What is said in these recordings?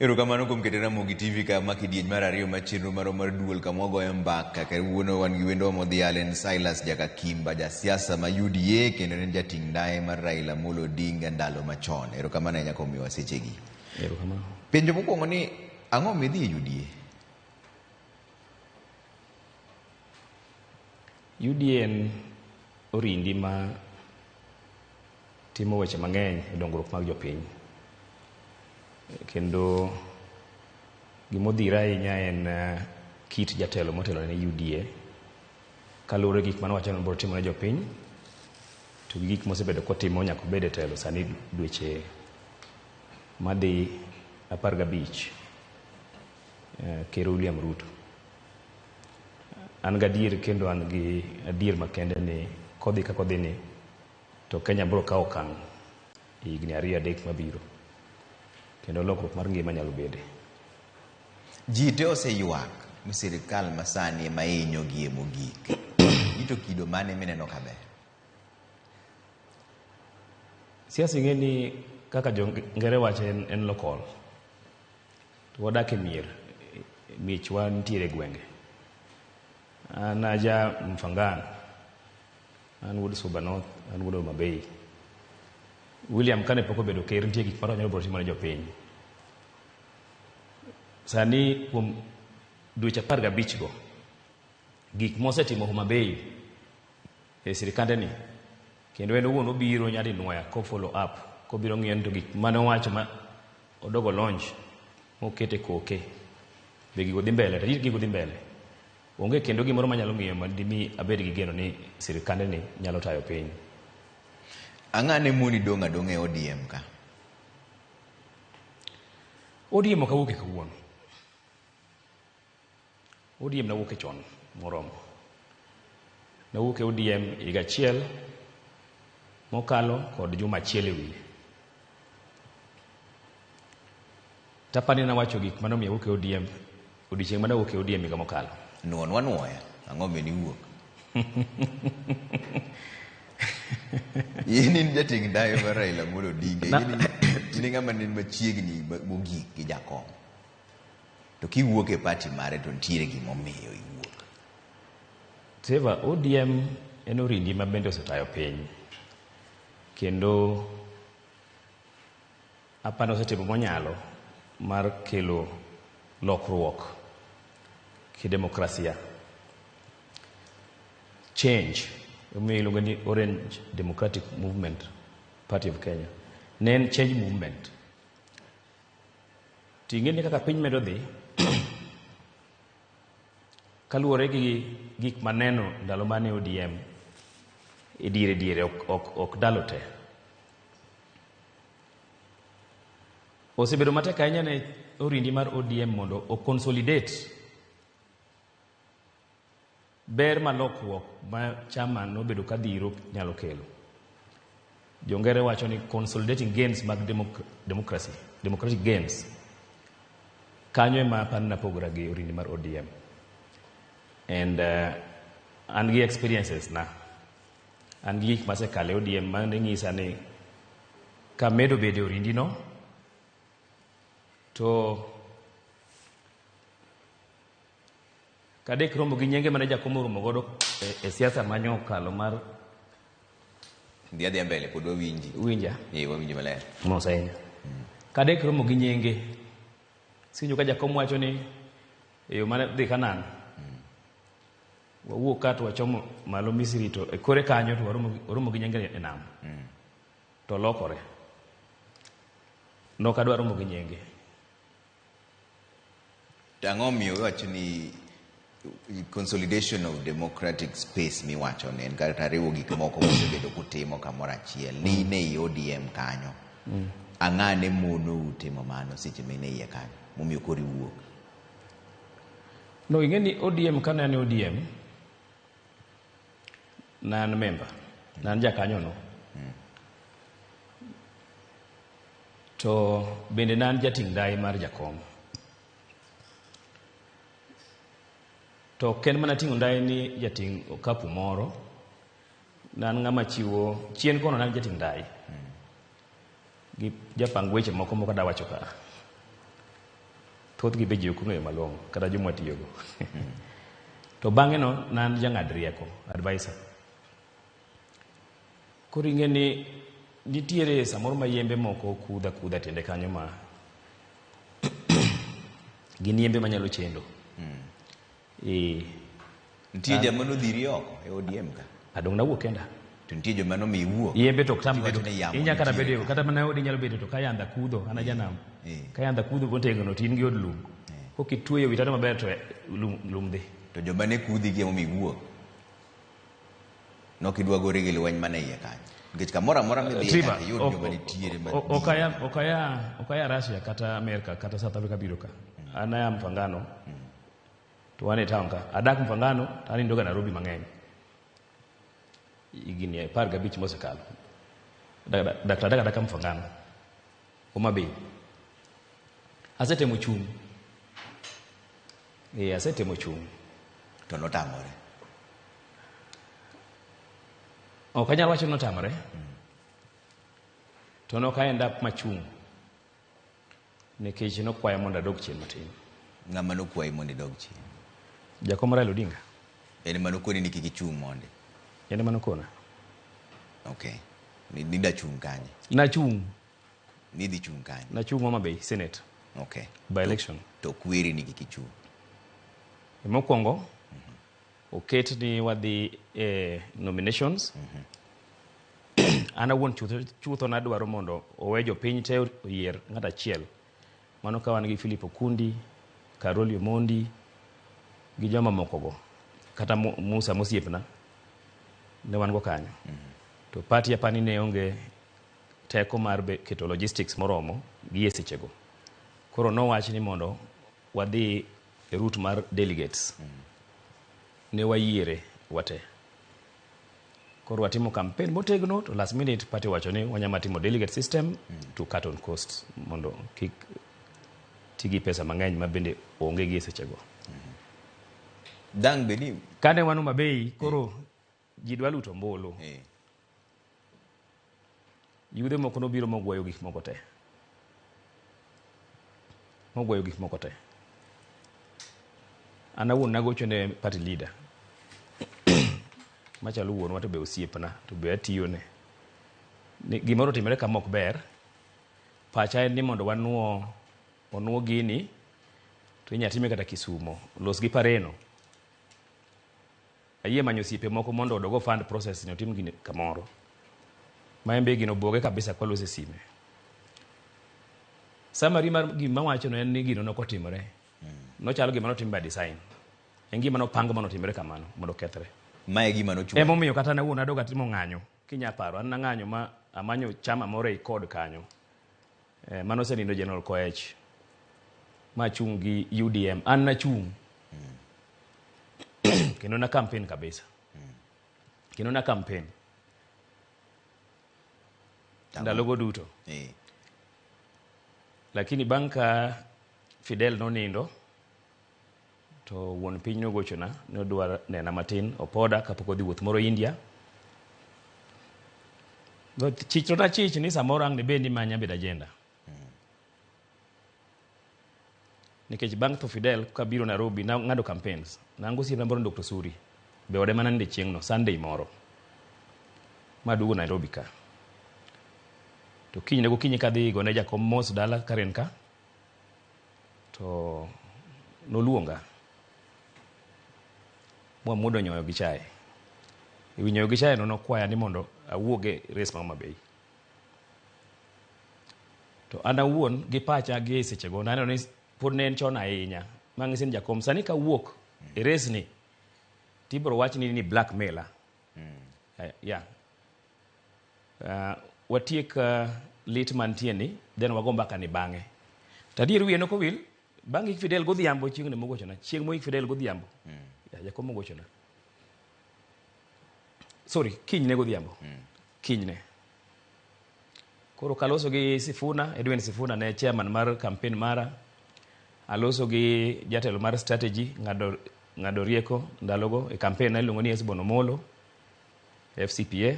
Erokamano kuom keto Ramogi TV ka ma kidieny mar ariyo mar chenro marwa mar duol kama wagoyo mbaka. Kawuono wan gi wendo modhial en Silas Jakakimba, jasiasa ma UDA kendo en jating' ndaye mar Raila Amolo Odinga ndalo machon. Erokamano ahinya kuom miyowa sechegi. Erokamano. Penjo mokwongo ni ang'o midhi e UDA? UDA en orindi ma timo weche mang'eny e dongruok mag jopiny. Kendo gimodhira ahinya en kit jatelo motelo ne UDA kaluwore gi gik mane owacho ni obiro timo ne jopiny to gi gik mosebedo kotimo nyaka obed e telo sani dweche madhi 15 Ker William Ruto. An gadier kendo an gi adier makende ni kodhi kaka odhi ni to Kenya biro kawo okang' e higni 2 3 mabiro. Kendo lokruok mar ngima nyalo bede. Ji te oseywak ni sirikal masani ema hinyogie mogik. Ito kido mane mineno kaber? Siasa ing'e ni kaka jo ngere wacho en local. To wadak e mier, miechwa nitiere e gwenge. An aja Mfangano, an wuod Suba North, an wuod Homa Bay. William kane pok obedo ker nitie gik moro biro timo ne jopiny. Sani kuom dweche 15 go, gik mosetimo Homa Bay e sirikande ni, kendo en owuon obiro nyadinwoya ko follow up, kobiro ng'iyo ni to gik mane owacho ma odogo launch mokete koke, be gigo dhi mbele, to gigo dhi mbele. Onge kendo gimoro manyalo ng'iyo madimi abed gi geno ni sirikande ni nyalo tayo piny. Ang'ane moni dong' adong'a e ODM ka? ODM ok awuoke kawuono. ODM nawuoke chon moromo. Nawuok e ODM higa achiel mokalo kod juma achiel e wiye. Tapani nawacho gik mane omiyo awuok e ODM odiochieng' mane awuok e ODM higa mokalo. Nuonwa nuoya, ang'o omiyo niwuok? In in jating' ndaye mar Raila Amolo Odinga, in e ng'ama ni machiegni mogik gi jakom. To kiwuok e party mare to nitiere gimomiyo iwuok. Trevor, ODM en orindi ma bende osetayo piny. Kendo apani osetimo monyalo mar kelo lokruok kidemokrasia. Change, omiyo iluonge ni Orange Democratic Movement Party of Kenya. Ne en change movement. Ting'e ni kaka piny medo dhi, kaluwore gi gik maneno ndalo mane ODM e diere diere ok ndalo te. Osebedo matek ahinya ne orindi mar ODM mondo o consolidate ber ma lokruok ma chama nobedo ka dhiro nyalo kelo. Jongere wacho ni consolidating gains mag democracy, democratic gains. Kanyo ema apani napogora gi orindi mar ODM. And an gi experiences na. An gi gik masekalo e ODM mane nyisa ni kamedo bedo e orindi no, to kadek romo gi nyenge mane jakom oromo godo e siasa manyo okalo mar Dhi adhiya mbele pod wawinji. Winja? Eh, wawinji maler. Mos ahinya. Kadek romo gi nyenge. Sinjo ka jakom wacho ni e yo mane dhi Kanaan. Wawuok ka to wachomo malo Misri to e kore kanyo to waromo gi nyenge e nam. To lokore. Nok adwa romo gi nyenge. To ang'o miyo iwacho ni consolidation of democratic space miwacho ne en kata riwo gik moko mosebedo kutimo kamoro achiel ni in ei ODM kanyo. Ang'a ne monou timo mano seche ma in e iye kanyo momiyo koro iwuok? No, ing'e ni ODM kane an e ODM, ne an member, ne an jakanyo no. To bende ne an jating' ndai mar jakom. To ok en mana ting'o ndai ni jating' okapu moro, ne an ng'ama chiwo, chien kono ne an jating' ndai. Gi japang weche moko mok adwa wacho ka. Thothgi be ji ok ong'eyo malong'o kata joma tiyogo. To bang'e no ne an jang'ad rieko, advisor. Koro ing'e ni nitiere samoro ma yembe moko kudha kudha tiende kanyo ma gin yembe manyalo chendo. Nitie joma nodhiri oko e ODM ka. Adong' nawuok kenda. To nitie joma nomiyi wuok. Yembe to ok tam Tiwacho bedo. ni yamo Inya kata nitiere bedo ka. kata mana odi nyalo bedo to ka yandha kudho an ajanam. Ka yandha kudho motegno to in gi od lum. Kokitweyo wi tado maber to lum dhi. To joma ne kudhi gi emomiyo iwuok. Nok idwa gori gi lweny mana iye kanyo. Nikech kamoro amora midhiye Trevor, nyaka iyud joma nitiere ma ok aya Russia kata America kata South Africa biro ka. An aya Mfangano. To wan e town ka. Adak Mfangano to anindoga Nairobi mang'eny. Higni 15 mosekalo. Dak adak adaka Mfangano. Homa Bay. Asetemo chung'. Asetemo chung'. To notamore. Ok anyal wacho ni notamore. To nok a end up machung'. Nikech nokwaya mondo adog chien matin. Ng'ama nokwayi mondo idog chien? Jakom Raila Odinga. En ema nokoni ni kik ichung' mondi? En ema nokona. Okay. Nida chung' kanye? Nachung'. Nidhi chung' kanye? Nachung' Homa Bay, Senate. Okay. By election. To kweri ni kik ichung'. Mokwongo, oket ni wadhi e nominations. An awuon chutho nadwaro mondo owe jopiny te oyier ng'at achiel. Mano ka wan gi Philip Okundi, Caroli Omondi gi joma mokogo. Kata Musa mosiepna ne wan go kanyo. To party apani ne onge teko mar keto logistics moromo gi e sechego. Koro nowach ni mondo wadhi e route mar delegates. Ne wayiere wate. Koro watimo campaign motegno to last minute party wacho ni wanyama timo delegate system to cut on costs mondo kik ti gi pesa mang'eny ma bende onge gi e sechego. Dang' bed ni Kane wan Homa Bay koro ji dwa luto ombulu. Yudhe moko nobiro mogweyo gik moko te. Mogweyo gik moko te. An awuon nagocho ne party leader. Machalo wuonwa to be osiepna to be atiyone. Ni gimoro otimore kama ok ber. Pacha en ni mondo wanuo onuo gini to inya time kata Kisumo. Los gi Pareno. Ayie manyo osiepe moko mondo odogo fund process ni otim gini kamoro. Ma en be gino buoge kabisa kwa lose sime. Summary mar gima wacho no en ni gino nokotimore. Nochalo gima notim by design. En gima nopang mondo otimre kamano mondo okethre. Mae gima nochwalo. Emomiyo kata an awuon adog atimo ng'anyo. Kinya paro an nang'anyo ma amanyo chama moro ei kod kanyo. Mano osenindo General Koech. Ma chung' gi UDM. An nachung'. Kendo na campaign kabisa. Kendo na campaign. Ndalogo duto. Lakini bang' ka Fidel nonindo to wuon piny nogochona nodwar nena matin opoda kapok odhi wuoth moro India. Chich to nachich ni samoro ang' dibed ni manya bedo agenda. Nikech bang' tho Fidel kabiro Nairobi nang'ado campaigns. Nango osiepna moro Dr. Suri. Be ode mana ninde chieng'no, Sunday moro. Maduogo Nairobi ka. To kinyne gokinyi kadhi gone jakom mos dala Karen ka. To noluonga. Mwamuodo nyoyo gi chae. Ewi nyoyo gi chae no nokwaya ni mondo awuog e race ma Homa Bay. To an awuon gi pacha gi e sechego naneno ni pod ne en chon ahinya. Mang'isi ni jakom sani kawuok e race ni tibro wach ni blackmailer. Yeah. Watiek lit mantie ni then wago mbaka ni bang'e. To adier wiye nok owil bang' ik Fidel godhiambo chieng' ne mogochona. Chieng' moik Fidel godhiambo. Jakom mogochona. Sorry, kinyne godhiambo. Kinyne. Koro kaloso gi Sifuna, Edwin Sifuna ne chairman mar campaign mara. Aloso gi jatelo mar strategy ng'ado rieko ndalogo e campaign na iluongo ni Esbon Omolo FCPA.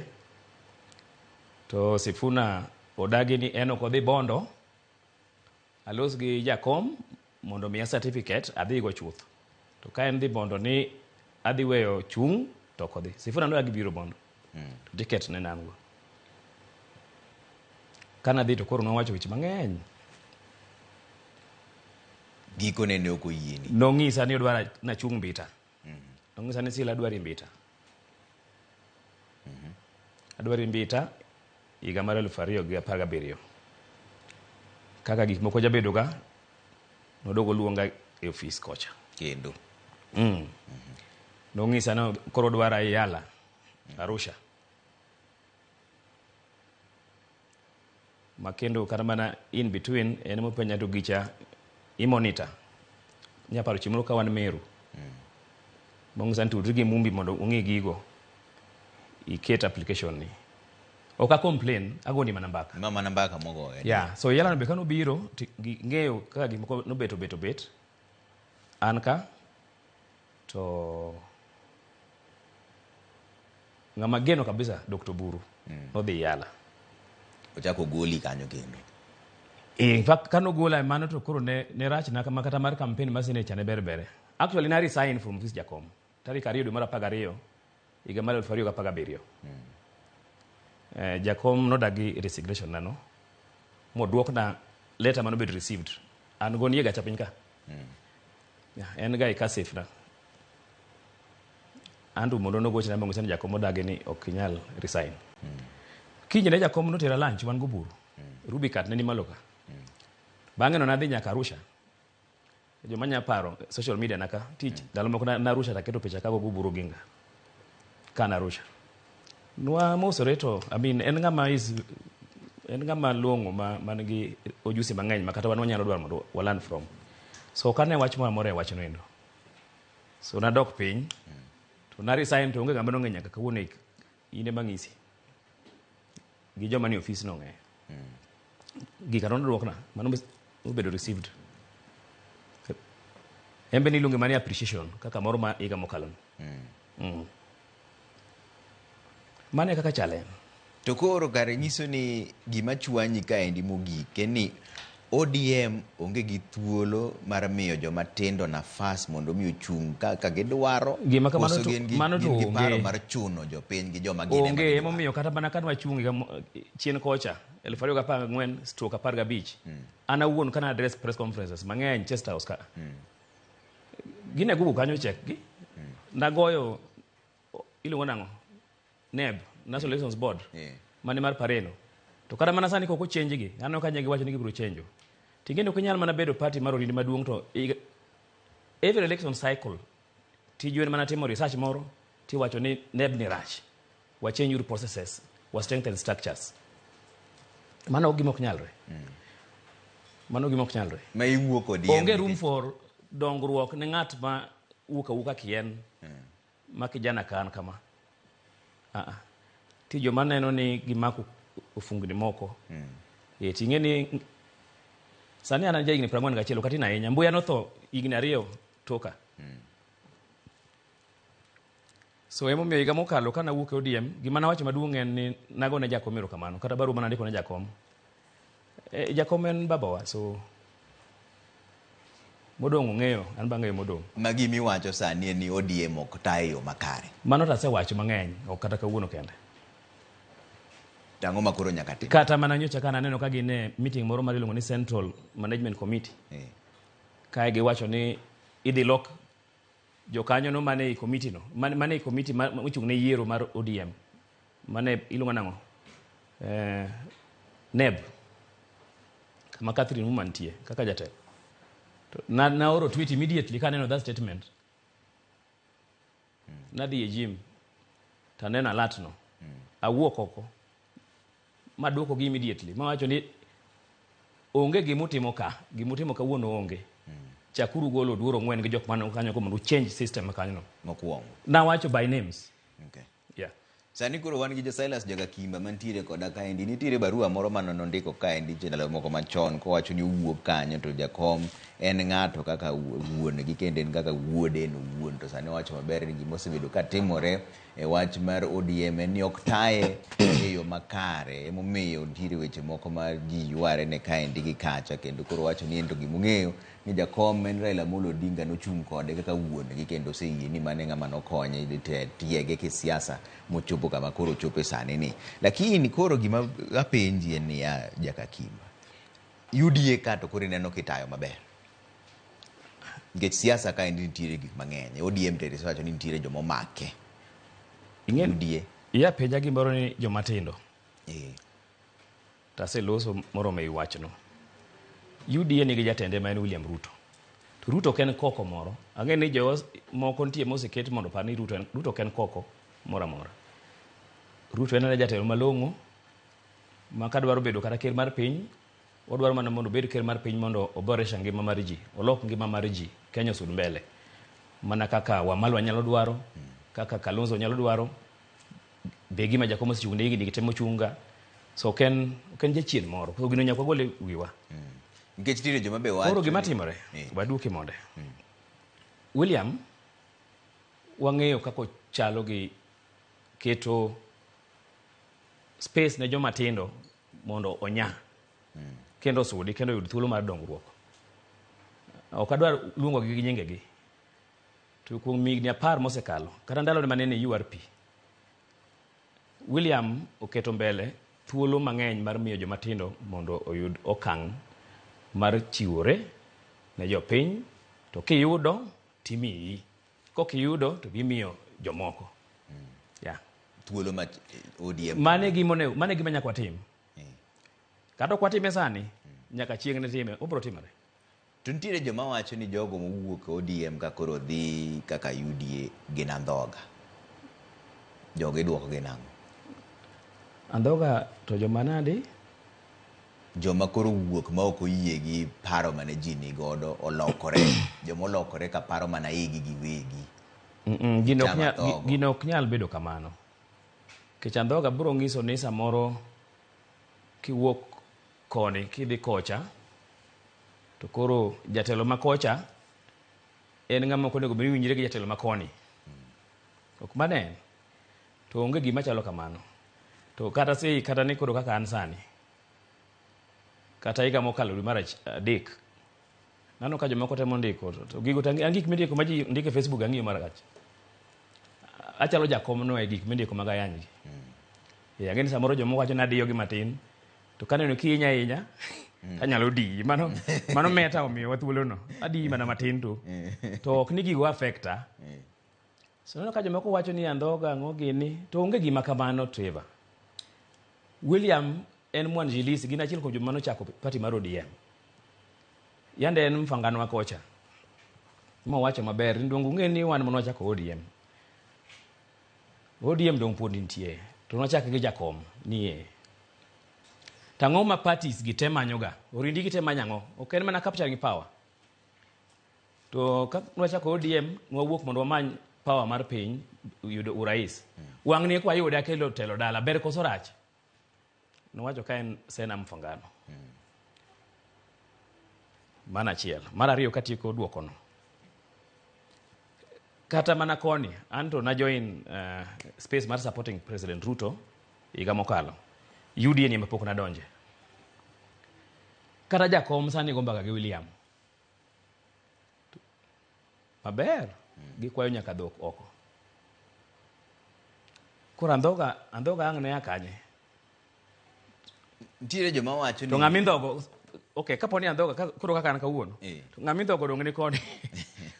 To Sifuna odagi ni en ok odhi Bondo. Alos gi jakom mondo miya certificate adhigo chuth. To ka en dhi Bondo ni adhi weyo chung' to ok odhi. Sifuna nodagi biro Bondo. To ticket ne an go. Kana dhi to koro nowacho weche mang'eny. Gikone ne ok oyieni. Nong'isa ni odwara nachung' Mbita. Nong'isa ni Sila adwari Mbita. Adwari Mbita higa mar 2017. Kaka gik moko jabedo ga, nodogo luonga e ofis kocha. Kendo. Nong'isa ni koro odwara Yala, Arusha. Ma kendo kata mana in between en mopenja to gicha i monitor. Nyaparo chieng' moro ka wan Meru. Mong'isa ni tudri gi Mumbi mondo ung'i gigo. Iket application ni. Ok a complain, agoni mana mbaka. Ma mana mbaka mogoyo. Yeah, so Yala no be kanobiro ng'eyo kaka gik moko nobet obet obet. An ka to ng'ama geno kabisa Dr. Buru nodhi Yala. Ochako goli kanyo kendo. In fact kanogola mano to koro ne rach na kama kata mar campaign mar senate ne ber bere. Actually na resign from office Jakom. Tarik 2 dwe mar 12 higa mar 2017. Jakom nodagi resignation na no. Moduokna letter manobet received. An go nie gacha piny ka. Yeah, en ga e kasif na. Andrew mondo nogochna mong'isa ni Jakom odagi ni ok inyal resign. Kinyne Jakom notera lunch wan go Buru. Rubikat ne ni malo ka. Bang'e no nadhi nyaka Arusha. Joma nya paro social media naka tich ndalo moko na Arusha taketo picha kago go Buru Ginga. Ka na Arusha. Nwa mosore to I mean en ng'ama is en ng'ama long'o ma man gi ojusi mang'eny ma kata wan wanyalo dwaro mondo wa learn from. So kane wach moro amora e wachno endo. So nadok piny to na resign to onge ng'ama nong'e nyaka kawuono in ema ng'isi. Gi joma ni ofis nong'eyo. Gika noduokna mano obedo received. En be niluonge mana ni appreciation kaka moro ma higa mokalo ni. Mano e kaka chale. To koro kare nyiso ni gima chwanyi kaendi mogik en ni ODM onge gi thuolo mar miyo joma tindo nafas mondo mi ochung' kaka gidwaro. Gima kamano koso to- gin gi, mano to gin gi paro onge. mar chuno jopiny gi joma gin ema Onge gidwaro. emomiyo kata mana ka nwachung' higa chien kocha 2014/15 an awuon kana address press conferences mang'eny Chester House ka. Gine Google kanyo check gi. Nagoyo iluongo nang'o? NEB, National Elections Board. Mane mar Pareno. To kata mana sani kok ochange gi, aneno ka giwacho ni gibiro chenjo. Ting'e ok inyal mana bedo party mar orindi maduong' to every election cycle tiju en mana timo research moro tiwacho ni NEB ni rach. Wa change uru processes, wa strengthen structures. Mano gima ok nyalre. Mano gima ok nyalre. Ma iwuok ODM Onge room nikech- for dongruok ne ng'at ma wuok awuoka kien ma kijana ka an kama. Ah. Ti joma neno ni gimako ofungni moko. Ting'e ni sani an ja higni 41 ok atin ahinya. Mbuya notho higni 2 toka. So emomiyo higa mokalo ka nawuok e ODM, gima nawacho maduong' en ni nagone Jakom erokamano, kata barua manandiko ne Jakom. Jakom en babawa, so modong' ong'eyo, an be ang'eyo modong'. Ma gimiwacho sani en ni ODM ok ta e yo makare. Mano to asewacho mang'eny, ok kata kawuono kende. To ang'o ma koro nyaka tim? Kata mana nyocha ka naneno ka gin e meeting moro mar iluongo ni Central Management Committee. Kae giwacho ni idhi lok jokanyo no mane e committee no, mane e committee mochung' ne yiero mar ODM. Mane iluongo nang'o? NEB. Kama Catherine Muma nitie kaka jatelo. To naoro tweet immediately kaneno that statement. Nadhi e gym to aneno alert no. Awuok oko maduoko gi immediately mawacho ni onge gimutimo ka, gimutimo kawuono onge. Chakuru golo Oduor Ong'wen gi jok mane kanyo mondo change system kanyo no. Mokwongo. Nawacho by names. Okay. Yeah. Sani koro wan gi Silas Jagakimba mantiere koda kaendi. Nitiere barua moro mane nondiko kaendi ndalo moko machon kowacho ni owuok kanyo to Jakom en ng'ato kaka wuon gi kendo en kaka wuode en owuon. To sani owacho maber ni gima osebedo ka timore e wach mar ODM en ni ok taye e yo makare, emomiyo nitiere weche moko ma ji yware ne kaendi gi kacha, kendo koro wacho ni en to gimong'eyo ni jakom en Raila Amolo Odinga nochung' kode kaka wuon gi kendo oseyie ni mano e ng'ama nokonye tiege kisiasa mochopo kama koro ochope sani ni. Lakini koro gima apenji en niya, Jakakimba, UDA ka to koro ineno kitayo maber? Nikech siasa kaendi nitiere gik mang'eny. ODM to isewacho ni nitiere joma omake. Ing'e UDA. Iya penja gimoro ni joma tindo. Eh. To aseloso moromo ei wachno. UDA nigi jatende ma en William Ruto. To Ruto ok en koko moro. Ang'e ni jo moko nitie moseket mondo opar ni Ruto en, Ruto ok en koko moro amora. Ruto en ana jatelo malong'o ma kadwaro bedo kata ker mar piny, odwaro mana mondo obed ker mar piny mondo oboresha ngima mar ji, olok ngima mar ji, Kenya osud mbele. Mana kaka Wamalwa nyalo dwaro, kaka Kalonzo nyalo dwaro, be gima Jakom osechung' ne higni gi te mochunga. So ok en jachien moro. Koro gino nyaka wagol e wiwa. Nikech nitiere joma be wacho Koro gima timore, waduoke monde. William, wang'eyo kaka ochalo gi keto space ne joma tindo mondo onya. Kendo osudi, kendo oyud thuolo mar dongruok. Ok adwar luongo gi nyingegi. To kuom higni 10 mosekalo, kata ndalo mane en e URP, William oketo mbele thuolo mang'eny mar miyo joma tindo mondo oyud okang' mar chiwore ne jopiny, to kiyudo timiyi, kokiyudo to gimiyo jomoko. Yeah. Thuolo ma ODM. Mane gima nyaka watim. Kata ok watime sani, nyaka chieng' ne time, obiro timore. To nitiere joma wacho ni jogo mowuok e ODM ka koro dhi kaka UDA gin andhoga. Jogo iduoko gi nang'o? Andhoga to joma nadi? Joma koro wuok ma ok oyie gi paro mane ji nigodo olokore. Joma olokore ka paro mana igi giwegi. Gino ok nyal bedo kamano. Nikech andhoga biro nyiso ni samoro kiwuok koni kidhi kocha, to koro jatelo ma kocha en ng'ama ok onego bed ni winjre gi jatelo ma koni. Ok mano en. To onge gima chalo kamano. To kata sei, kata ni koro kaka an sani, kata higa mokalo dwe mar 3, nano ka jomoko temo ndiko, to gigo to an gik mindiko ma ji ndiko e Facebook ang'iyo marach. Achalo jakom no e gik mindiko mag ayany gi. Ang'e ni samoro jomoko wacho ni adiyo gi matin, to kaneno kihinya ahinya, anyalo diyi. Mano meta omiyowa thuolono. Adiyi mana matin to. To ok ni gigo affecta. So neno ka jomoko wacho ni andhoga ang'o gini, to onge gima kamano Trevor. William en mwanjilisi, gin achiel kuom joma nochako party mar ODM. Yande en mfanganwa kocha. Mowacho maber, ni donge ung'e ni wan mane wachako ODM. ODM dong' pod nitie, to nwachake gi jakom nie. To ang'o ma parties gi te manyoga? Orindi gi te manyo ang'o? Ok en mana capturing power. To ka nwachako ODM, nwawuok mondo wamany power mar piny, yudo urais. Wang' ni kwayude akelo telo dala, ber koso rach? Nowacho ka en Sena Mfangano. Mano achiel. Mar ariyo katieko duokono. Kata mana koni, anto na join space mar supporting President Ruto higa mokalo. UDA ni ema pok nadonje. Kata jakom sani go mbaka gi William. Maber, gikwayo nyaka dhok oko. Koro andhoga ang' ne a kanye? Nitiere joma wacho ni To ng'ama indhogo, okay, kapo ni andhoga, koro kaka an kawuono, to ng'ama indhogo dong' ni koni.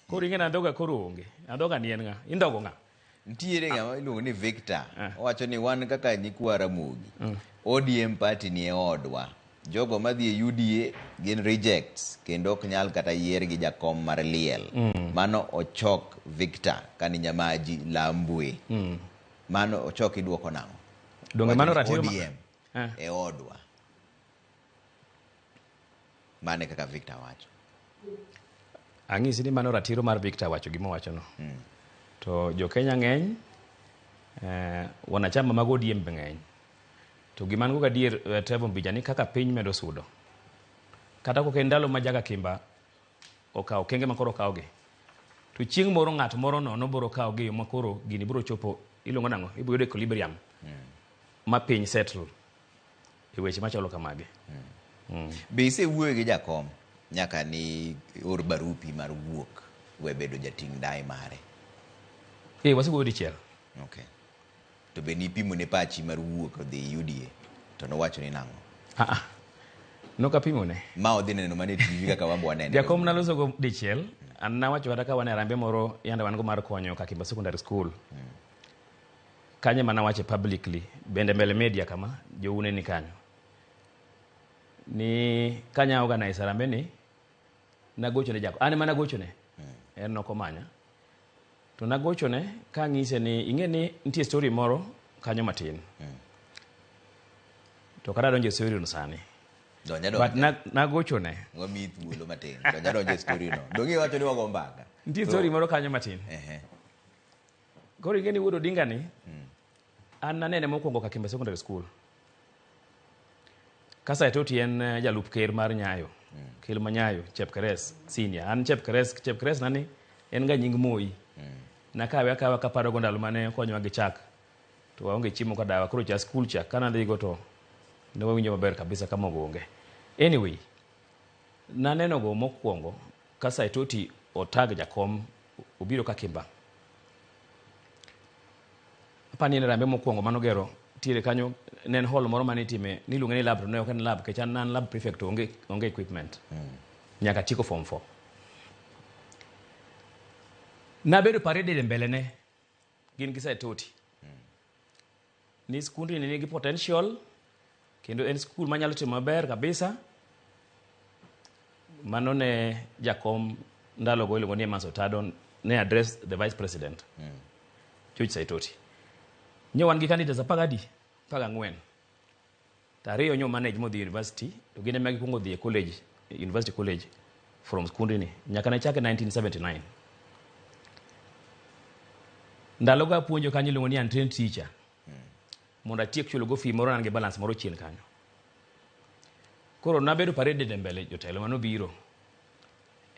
Koro ing'e ni andhoga koro onge. Andhoga ni en ng'a? Indhogo ng'a? Nitiere ng'ama iluongo ni Victor. Owacho ni wan kaka nyikwa Ramogi, ODM party ni e odwa. Jogo madhi e UDA gin rejects kendo ok nyal kata yier gi jakom mar liel. Mano ochok Victor kani Nyamaji Lambwe. Mano ochok iduoko nang'o? Donge mano ratiro ma ODM e odwa. Mane kaka Victor wacho. Ang'isi ni mano ratiro mar Victor wacho gima owachono. To jo Kenya ng'eny, wanachama mag ODM be ng'eny. To gima an go gadier, Trevor Mbija, ni kaka piny medo sudo, kata kok en ndalo ma Jaga Kimba okawo okenge ma koro okawogi, to chieng' moro ng'at moro nono biro kawo gi ma koro gini biro chopo Iluongo nang'o? Ibiro yudo equilibrium ma piny settle e weche machalo kamagi. Be isewuoyo gi jakom nyaka ni or barupi mar wuok we bedo jating' ndai mare? Wasewuoyo dichiel. Okay. To be nipimo ne pachi mar wuok odhi UDA to nowacho ni nang'o? Ah, ah. Nokapimone. Ma odhi neno mana e TV kaka wan be wanene. Jakom nalosogo dichiel. An nawacho kata ka wan e arambe moro yande wan go mar konyo Kakimba Secondary School. Kanyo ema nawache publicly bende mbele media kama joune ni kanyo. Ni kanya organize arambe ni nagochone jakom. An ema nagochone. En nokomanya. To nagochone kang'ise ni ing'e ni nitie story moro kanyo matin. To kata donjo e story no sani. Donja But donja. nagochone. Wamiyi thuolo matin. Donja donja e story no. Donge iwacho ni wago mbaka. Nitie story moro kanyo matin. Ehe. Koro ing'e ni wuod Odinga ni, an nanene mokwongo Kakimba Secondary School. Ka Saitoti en jalup ker mar Nyayo, ker ma Nyayo, Chepkeres senior. An Chepkeres, Chepkeres nani en ga nying Moi. Nakawe akawa kaparo go ndalo mane okonyowa gi chak. To waonge chiemo ka dawa, koro cha skul cha, kana dhigo to ne wawinjo maber kabisa ka mogo onge. Anyway, naneno go mokwongo ka Saitoti otag jakom obiro Kakimba. Apani en rambe mokwongo manogero tiere kanyo ne en hall moro mane itime niluonge ni lab to ne ok en lab nikech an an lab prefect to onge equipment. Nyaka tieko form 4. Nabedo paraded e mbele ne gin gi Saitoti. Ni skundni nigi potential kendo en skul manyalo timo maber kabisa. Mano ne jakom ndalogo iluongo ni Evans Otado ne address the vice president. George Saitoti. Nyo wan gi candidates apagadi? 14. To ariyo nyo manage modhi university to gin ema gikwongo dhi e college, university college from skundni nyaka ne chake 1979. Ndalogo apuonjo kanyo iluongo ni untrained teacher. Mondo atiek chulo go fee moro an gi balance moro chien kanyo. Koro nabedo paraded e mbele jotelo manobiro.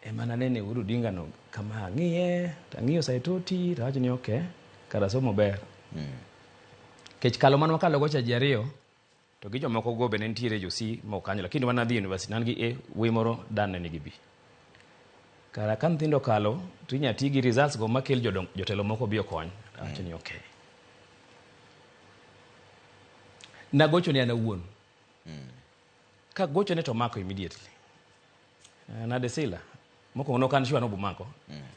Ema nanene Wuod Odinga no kama ang'iye, to ang'iyo Saitoti, to awacho ni okay, kara somo ber. Kech kalo mane wakalo go cha ji ariyo, to gi jomoko go be ne nitiere jo C moko kanyo, lakini wan nadhi university, nan gi A, wuoyi moro dan ne nigi B. Kara ka nyithindo okalo, to inya ti gi results go makel jotelo moko bi okony. Awacho ni okay. Nagochone an awuon. Kagochone to omako immediately. Nade Sila, mokwongo nok an sure nobomako.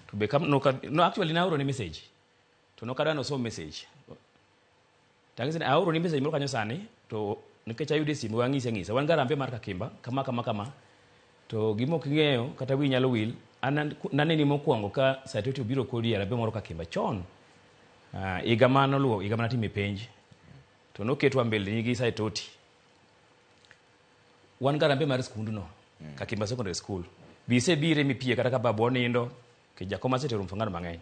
To be kam, noka, no actually naoro ne message. To nokadwa nosom message. Tang'ise ni aoro ni message moro kanyo sani, to nikech ayude e simu wang'ise ng'isa. Wan garambe mar Kakimba, kama kama kama. To gima ok ing'eyo kata wiyi nyalo wil, an naneni mokwongo ka Saitoti obiro kodi e harambee moro Kakimba chon. Higa manoluwo, higa manatime penj. To noketwa mbele gi Saitoti. Wan garambe mar skundno, Kakimba Secondary School. Bi isebire mipie kata ka babu onindo, ke jakom asetero mfangano mang'eny.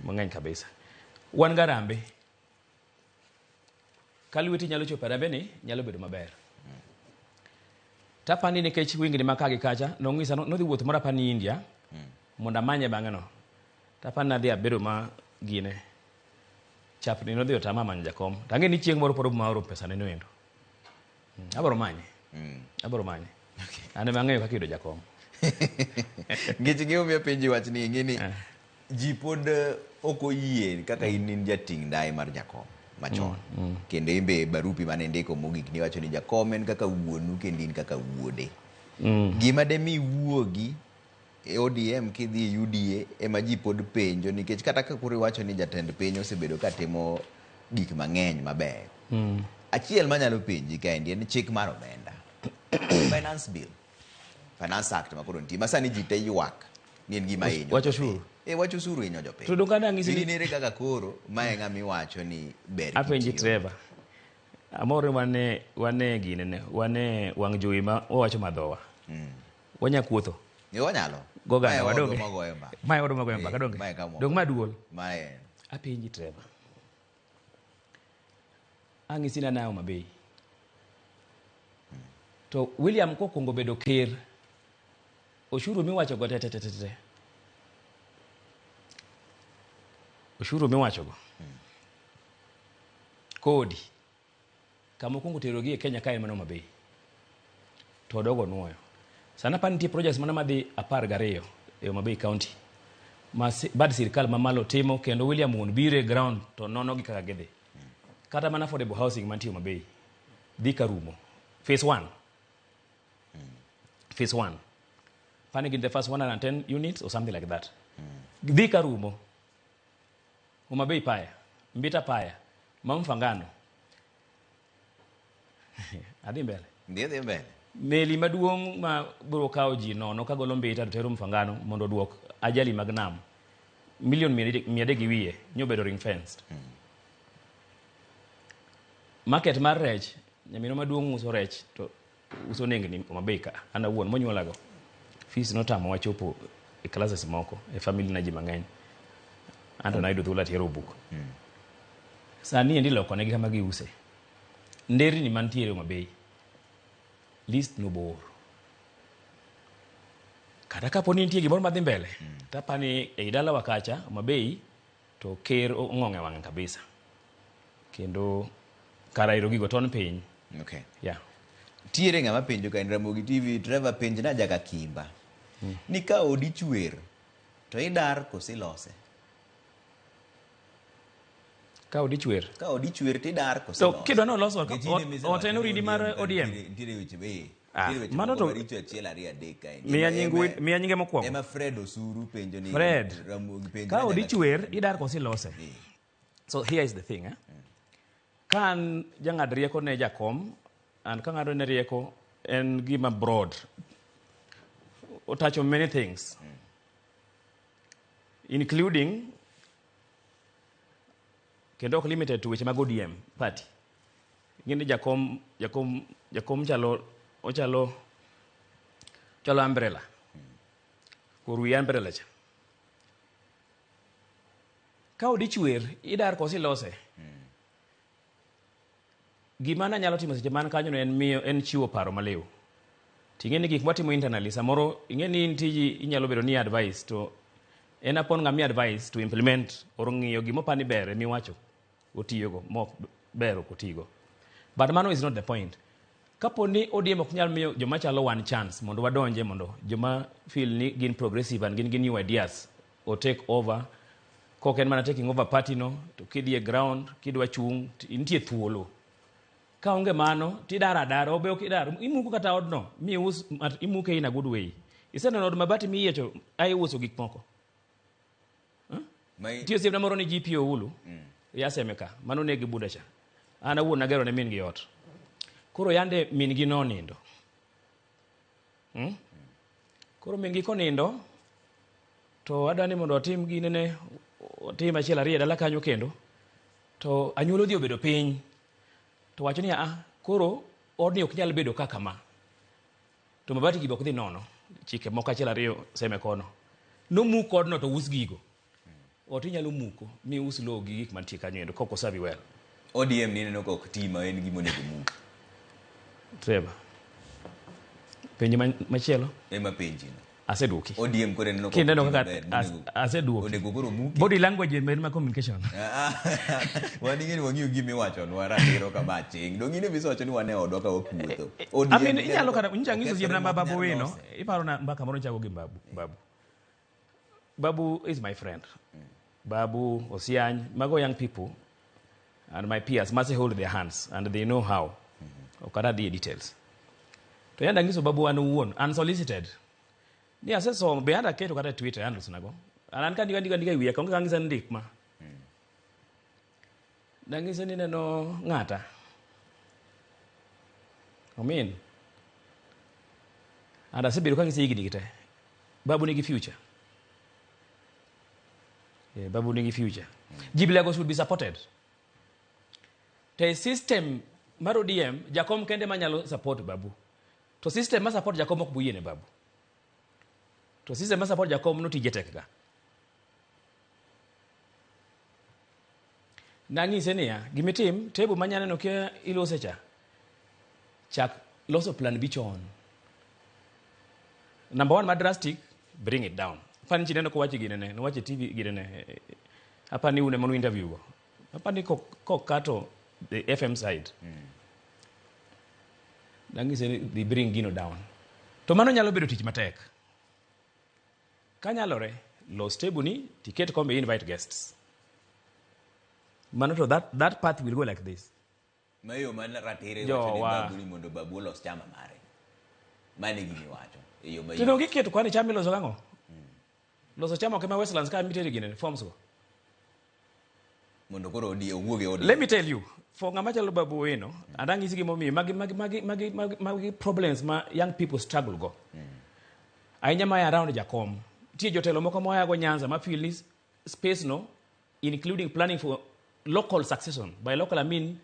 Mang'eny kabisa. Wan garambe. Ka lweti nyalo chopo e harambee ni, nyalo bedo maber. Tapani nikech wingni ma ka gi kacha, nong'isa nodhi wuoth moro apani India, mondo amanye bang'e no. Tapani nadhi abedo ma gine. Chapni nodhi otama manyo jakom. Tang'e ni chieng' moro pod obiro pesa ne noendo. Abiro manye. Abiro manye. An ema ang'eyo kaka iyudo jakom. Nikech ing'eyo miyo penji wach ni ing'e ni ji pod ok oyie kaka in in jating' ndai mar jakom machon. Kendo in be barupi mane indiko mogik niwacho ni jakom en kaka wuonu kendo in kaka wuode. Gima demi wuogi e ODM kidhi e UDA ema ji pod penjo nikech kata ka koro iwacho ni jatend piny osebedo ka timo gik mang'eny mabeyo. Achiel manyalo penji kaendi en chik mar omenda. Finance Bill. Finance Act ma koro nitie. Ma sani ji te ywak ni en gima hinyo. Wach osuru. Wach osuru hinyo jopiny. To donge adang'isi ni In ere kaka koro mae ng'ama iwacho ni ber Apenji kitiyo. Trevor. Amor ni wane ginene, wane wang' jowi ma wawacho madhowa. Wanya kuotho. Ni wanyalo. Goga Mae na wadonge. odwa magoyo mbaka. Mae odwa magoyo mbaka donge. Mae kama. Dong ma duol. Mae. Apenji Trevor. Ang'isi na nayo Homa Bay. To William kokwongo bedo ker, oshuru miwacho go te te te te te. Oshuru miwacho go. Kodi. Kama okwongo terogi e Kenya ka en mana Homa Bay. To odogo nuoyo. Sani apani nitie projects mana madhi 12 e Homa Bay County. Ma bad sirkal mamalo timo kendo William wuon biro e ground to nono gi kaka gidhi. Kata mana affordable housing mantie Homa Bay dhi ka rumo. Phase 1. Phase 1. Pani gin the first 110 units or something like that. Dhi ka rumo. Homa Bay Paya, Mbita Paya, Mamfangano. Adhi mbele. Dhi dhi mbele. Meli maduong' ma biro kawo ji nono kagolo Mbita to tero Mfangano mondo oduok ajali mag nam. Milion 300 gi wiye nyobedo ring fenced. Market mar rech, nyaminwa maduong' uso rech to uso nengni Homa Bay ka. An awuon monyuolago. Fees notamowa chopo e classes moko e family na ji mang'eny. Anto nayudo thuolo atero buk. Sani endi loko negi kama giuse. Nderni mantiere Homa Bay. List no bor. Kata kapo ni nitie gimoro madhi mbele, tapani ei dalawa kacha Homa Bay to ker ong'ong'e wang'e kabisa. Kendo kara ero gigo ton piny. Okay. Yeah. Tiere ng'ama penjo ka en Ramogi TV, Trevor penj na jaka Kimba. Ni ka odi chwer to idar koso ilose? Ka odi chwer. Ka odi chwer to idar koso To ilose? kidwa ni olos ot, Nikech in ema ot en isewacho ni oridi mar ODM ka ODM. Nitiere weche be. Ah, Nitiere weche mano moko to maricho achiel ariyo adek kaendi. Miya nying miya nyinge mokwongo. Ema Fred Osuru penjo ni Fred. Ramogi penjo Ka na odi jaka chwer, idar koso ilose? So here is the thing, eh? Ka an jang'ad rieko ne jakom, and ka ng'ado ne rieko en gima broad. Otacho many things. Including kendo ok limited to weche mag ODM party. Ing'e ni jakom chalo, ochalo, chalo umbrella. Kor wi umbrella cha. Ka odi chwer, idar koso ilose? Gima nanyalo timo seche man kanyo no en miyo, en chiwo paro maliw. Ting'e ni gik mwatimo internally, samoro ing'e ni in tiji inyalo bedo ni advice to en upon ng'ama advice to implement or ng'iyo gima opani ber emiwacho otiyogo mok ber ok otigo. But mano is not the point. Kapo ni ODM ok nyal miyo joma chalo one chance mondo wadonje mondo joma feel ni gin progressive and gin gi new ideas o take over. Kok en mana taking over party no, to kidhi e ground, kidwa chung', nitie thuolo. Ka onge mano, tidar adara, obe ok idar, imuko kata odno, mi us, imuke in a good way. Iseneno od mabati miyiecho, ai uso gik moko. Nitie osiepna moro ni GP Oulu, yaseme ka, mano negi buda cha. An awuon nagero ne min gi ot. Koro yande min gi nonindo. Koro min gi konindo, to adwa ni mondo atim ginene, otim achiel ariyo e dala kanyo kendo, to anyuola odhi obedo piny. To wacho ni, ah, koro odni ok nyal bedo kaka ma. To mabati gi be ok dhi nono. Chike moko achiel ariyo seme kono. Nomuk odno to us gigo. Ot inyalo muko mi us lowo gi gik mantie kanyo endo kok osavi well. ODM ni ineno ka ok ti ma en gima onego muk. Trevor. Penjo machielo? Ema penji no. Aseduoki. ODM koro ineno ka Kineno ok ti kaka maber, aseduoki. Onego koro muki. Body language en ma communication. Wan ing'e ni wang'iyo gima iwachonwa ratiro kama aching'. Dong' in ema isewacho ni wan e odwa ka wakuotho. ODM I mean, ineno inyalo ka kata, nyicha ang'iso okethore osiepna ma ma ok Babu nyal Wino, lose. iparo na mbaka moro nchago gi Babu. Babu. Babu is my friend. Babu, Osiany, mago young people and my peers must hold their hands and they know how. Ok adhi e details. To yande anyiso Babu an owuon, unsolicited. Ni asesomo, be anda keto kata e Twitter handles nago. An an ka ndiko andika andika e wiya, onge kaka ang'isa ni ndik ma. Nang'ise ni neno ng'ata. Omin. And asebedo ka ang'ise higni gi te. Babu nigi future. Yeah, Babu nigi future. Jibilego should be supported. Te system mar ODM, Jakom kende manyalo support Babu. To system ma support Jakom ok buyiene Babu. To system ma support Jakom no tije tek ga. Nang'ise niya, gimitim, table manyaneno kia ilose cha, chak loso plan B chon. Number one, ma drastic, bring it down. Apani chineno kowacho ginene, nowacho e TV ginene. Apani une manu interview go. Apani kokato the FM side. Nang'ise ni dhi bring gino down. To mano nyalo bedo tich matek. Kanyalore, los table ni tiket kombe invite guests. Mano to that path will go like this. Ma yo man ratire Jo, wacho ni wa. Babu ni mondo Babu olos chama mare. Mano e gima iwacho. E yo To mayot. dong iketo kwani chama iloso gang'o? Loso chama ok ema Westlands ka mitere gine forms go. Mondo koro odi owuog e odi. Let me tell you, for ng'ama chalo Babu Owino, and ang'isi gimomiyo magi problems ma young people struggle go. Ahinya ma around Jakom. Nitie jotelo moko moa go Nyanza ma feel ni space no, including planning for local succession. By local I mean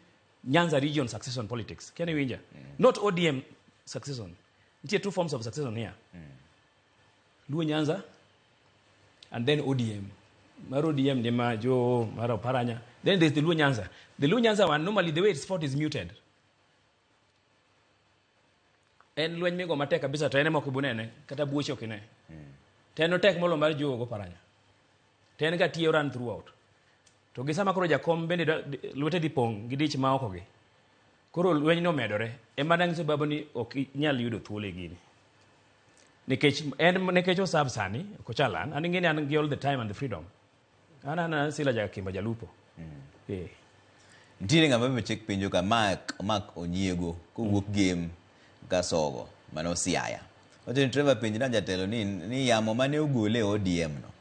Nyanza region succession politics. Can you winja? Not ODM succession. Nitie two forms of succession here. Luo Nyanza and then ODM. Mar ODM ni ma jo mar Oparanya. Then there's the Luo Nyanza. The Luo Nyanza one, normally the way it's fought is muted. En lweny migo matek kabisa to en ema ok ibunene kata buoche ok ine. To en otek molo mar Joho go Oparanya. To en ga tiyo run throughout. To gi sama koro jakom bende lwete dhi pong' gi dich ma oko gi. Koro lweny no omedore. Ema nang'iso baba ni ok inyal yudo thuolo e gini. Nikech en nikech osab sani, ok ochal an. An ing'e ni an gi all the time and the freedom. An Sila Jakimba jalupo. Nitiere ng'ama be chik penjo ka Mark Onyiego kowuok Gem Kasogo mano Siaya. Wacho ni Trevor penj na jatelo ni yamo mane ogole e ODM no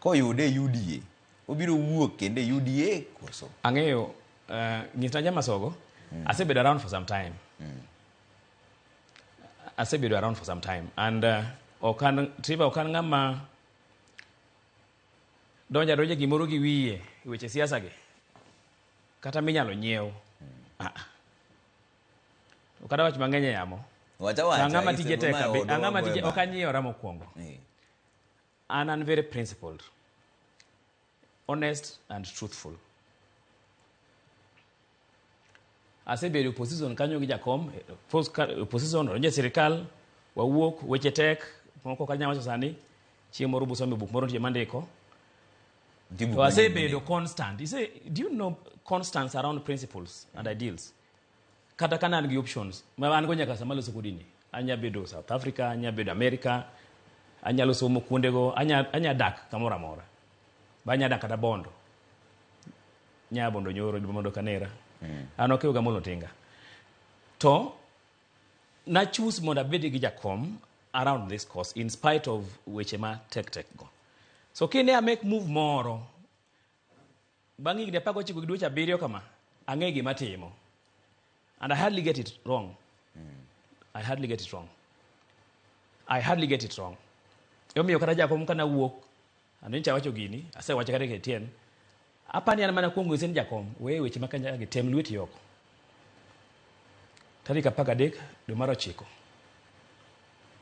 koyude e UDA obiro wuok kendo e UDA koso? Ang'eyo nyisna jamasogo asebedo around for some time. Asebedo around for some time and ok an Trevor ok an ng'ama donja donja gimoro gi wiye e weche siasa gi kata minyalo nyiew. Ok adwa wach mang'eny e yamo. Wacha wacha, Ang'ama tije tek ma odo ang'ama wagoyo tije mbaka. ok anyiewora mokwongo. An very principled, honest and truthful. Asebedo opposition kanyo gi jakom, opposition donjo e sirikal, wawuok, weche tek, moko ok anyal wacho sani, chieng' moro busome buk moro nitie mandiko. Nitie buk To manyien asebedo mindiko. constant. You say, do you know constance around principles and ideals? Kata ka ne an gi options, ma an go nyaka sama aloso kodi ni. Anya bedo South Africa, anya bedo America, anyalo somo kuondego, anya dak kamoro amora. Ba anya dak kata Bondo. Nya Bondo Nyoro, Bondo Kanera. An ok ga Molo Tinga. To na choose mondo abed gi jakom around this course in spite of weche ma tek tek go. So kine I make move moro, bang' higni 19 gi dweche 7 kama, ang'e gima timo. And I hardly get it wrong. I hardly get it wrong. I hardly get it wrong. Emomiyo kata jakom kana wuok, anencha wacho gini, asewacho kata e KTN, apani an mana kuongo nyise ni jakom, weye weche ma kanya gi tem lweti oko. Tarik 13 dwe mar 9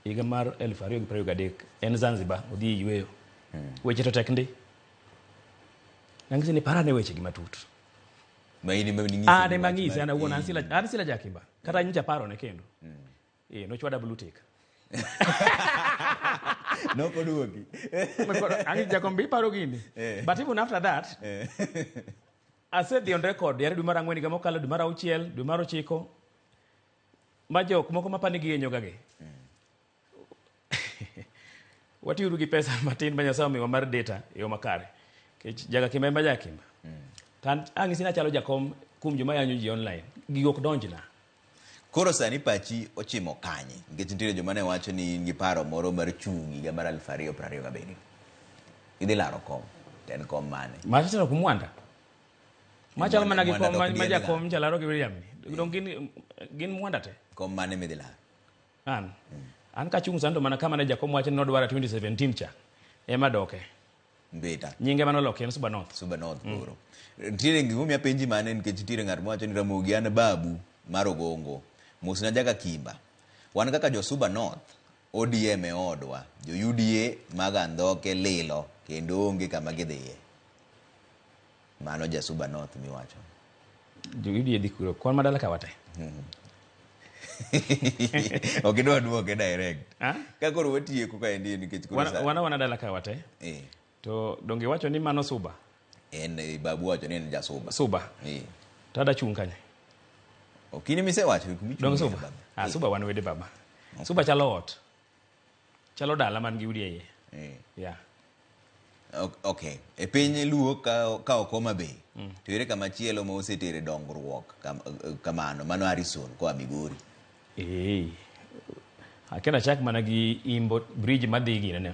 higa mar 2023 en Zanzibar odhi yweyo. Weche to tek ndi. Nang'ise ni parane weche gi matut. Ma in ema ning'ise An ni ema wach ng'ise mar an awuon, an Sila Jakimba. Kata nyocha parone kendo. Nochwada blue tick. Nok oduoki. Ang'isi jakom be iparo gini. But even after that, asedhi on record yare dwe mar 4 higa mokalo, dwe mar 6, dwe mar 9, ma jok moko mapani gihenyo ga gi. Watiuru gi pesa matin ma Nyasaye omiwa mar data e yo makare. Nikech Jakakimba ema Jakakimba. To an ang'isi ni achalo jakom kuom joma yanyo ji online. Gigo ok donjna. Koro sani pachi ochimo kanye? Nikech nitiere joma ne wacho ni in gi paro moro mar chung' higa mar 2027. Idhi laro kom. To en kom mane? Macha kuom Mwanda. Machalo mana gi Mwanda kom dok ma diere jakom chalaro gi William ni. Dong gin Mwanda te. Kom mane midhi laro? An. An kachung' sani to mana kama ne jakom wacho ni nodwara 2017 cha. Ema doke. Mbita. Nyinge manoloki en Suba North. Suba North koro. Nitiere gimomiyo apenji mane nikech nitiere ng'at mowacho ni Ramogi an babu mar Ogongo. Mosna Jakakimba. Wan kaka jo Suba North, ODM e odwa, jo UDA mag andhoke lilo kendo onge kama gidhiye. Mano ja Suba North miwacho. Jo UDA dhi kuro. Kwan madala ka wate. Ok idwa duoke direct. Ha? Ka koro watieko kaendi nikech koro sa. Wana dala ka wate. To donge iwacho ni mano Suba? En babu wacho ni en ja Suba. Suba. To ada chung' kanye? Ok in misewacho kumichung'. Dong Suba. Ah, Suba wan wede baba. Okay. Suba chalo ot. Chalo dala man gi udi e iye. Yeah. Okay. E piny Luo ka ok Homa Bay, to ere kama chielo ma osetere dongruok kamano, mano Harrison koa Migori. Eh. Akena chak mana gi Imbo bridge madhi ginene.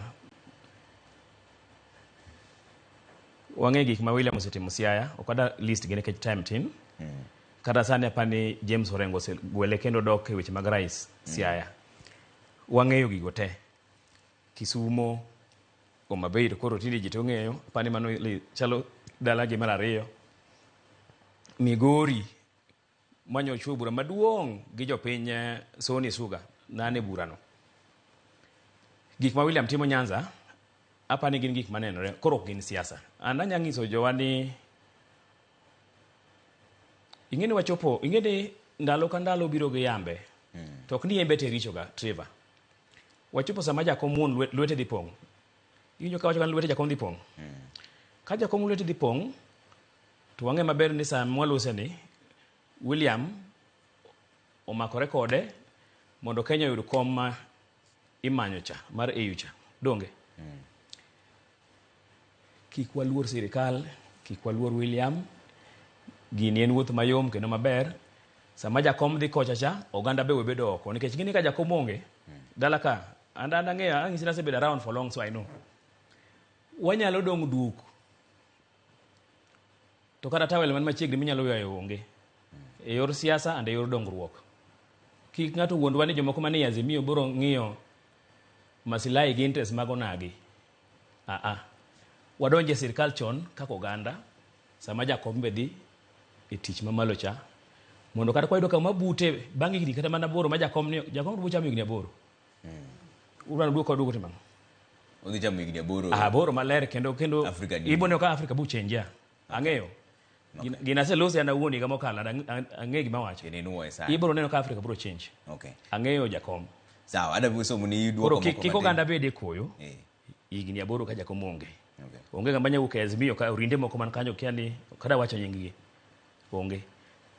Wang'e gik ma William osetimo Siaya, ok ada list gi nikech time tin. Kata sani apani James Orengo osegwele kendo dok e weche mag rais Siaya. Wang'eyo gigo te. Kisumo, Homa Bay to koro tinde ji to ng'eyo, apani mano chalo dala gi mar ariyo. Migori manyochwo bura maduong' gi jopiny Soni Suga nane burano. Gik ma William timo Nyanza apani gin gik manenore, koro ok gin siasa. An anya nyiso jowa ni ing'e ni wachopo, ing'e ni ndalo ka ndalo biro gi yambe. To ok ni yembe te richo ga, Trevor. Wachopo sama jakom wuon lwete dhi pong'. Iwinjo ka wacho ni lwete jakom dhi pong'? Ka jakom lwete dhi pong', to wang'e maber ni sama mwalose ni, William omakore kode mondo Kenya oyud kom ma imanyo cha, mar AU cha. Donge? Kik waluor sirikal, kik waluor William. Gini en wuoth mayom kendo maber. Sama jakom dhi kocha cha, oganda be webedo oko. Nikech gini ka jakom onge, dala ka, and ang'eyo, ang'isi ni asebedo around for long, so I know. Wanyalo dong' duk. To kata tawel man machiegni minyalo ywayo onge. E yor siasa and e yor dongruok. Kik ng'ato wuondwa ni jomoko manie Azimio biro ng'iyo masilahi gi interest mag onagi. Wadonje e sirikal chon kaka oganda, sama jakom be dhi e tich mamalo cha, mondo kata kwayudo kama bute bang' higni kata mana aboro ma jakom ni, jakom biro chamo higni aboro. Udwaro duoko duoko timo ang'o? Odhi chamo higni aboro. Aboro maler kendo ibo neno ka Africa bu change. Ang'eyo. Gina aseloso an awuon higa mokalo, ang'eyo gima awacho. Ibiro neno ka Africa biro change. Okay. Ang'eyo jakom. Sawa, adwa somo ni duoko moko. Kik oganda bed e koyo. Higni aboro ka jakom onge. Onge ng'ama nyalo wuok e Azimio ka orinde moko man kanyo kia ni kada wacho nying gi. Onge.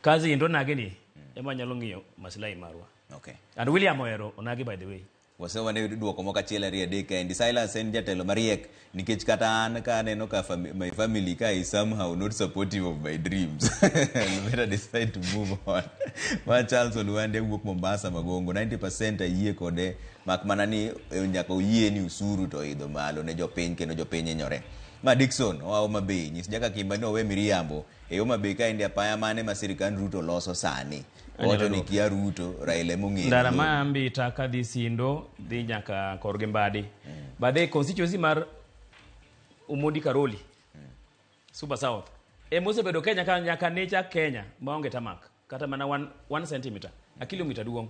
Kazi endo nage ni ema nyalo ng'iyo maslahi marwa. Okay. And William ohero onagi by the way. Wasema ne duoko moko achiel ariyo adek and Silas en jatelo mariek nikech kata an ka aneno ka my family ka is somehow not supportive of my dreams. I better decide to move on. Ma Charles Olwande wuok Mombasa Magongo 90% ayie kode mak mana ni nyaka oyie ni usuru to idho malo ne jopiny kendo jopiny hinyore. Ma Dickson oa Homa Bay nyis Jaka Kimba ni owe miriambo e Homa Bay ka endi apaya mane ma sirikand Ruto loso sani. Owacho ni kia Ruto, Raila emong'eyo. Ndara ma Mbita kadhi Sindo dhi nyaka korgi Mbadi. But constituency mar Omondi Karoli, Suba South, emosebedo Kenya ka nyaka ne chak Kenya maonge tamak kata mana 1 centimeter, a kilomita duong'.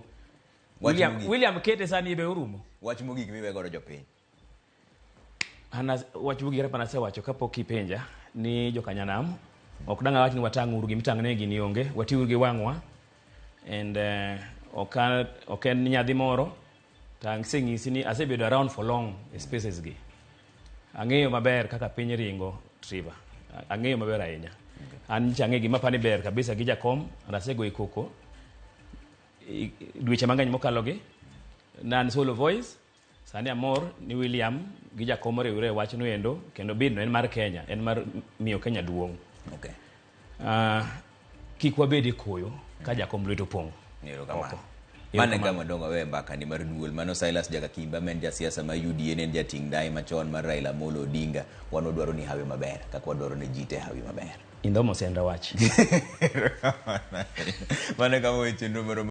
William kete sani be orumo. Wach mogik miwe godo jopiny. Ana wach mogik kata nasewacho kapok ipenja ni jokanyanam ok dang' awach ni watang' uru gimitang'ne gini onge, watiuru gi wang'wa and ok en nyadhi moro to aseng'isi ni asebedo around for long e spaces gi. Ang'eyo maber kaka piny ringo Trevor. Ang'eyo maber ahinya. An nyicha ang'e gima apani ber kabisa gi jakom and asego koko dweche mang'eny mokalo gi. Nan solo voice sani amor ni William gi jakom oriwre e wachno endo kendo bidno en mar Kenya, en mar miyo Kenya duong'. Okay. Kik wabed e koyo ka jakom lwete opong'. Mano kama dongo we mbaka ni mar duol. Mano Silas Jakakimba ma en jasiasa ma UDA, en jating' ndai machon mar Raila Amolo Odinga. Wan wadwaro ni hawi maber kaka wadwaro ne ji te hawi maber. Indhomo senda wach. Mano kama we chenro mar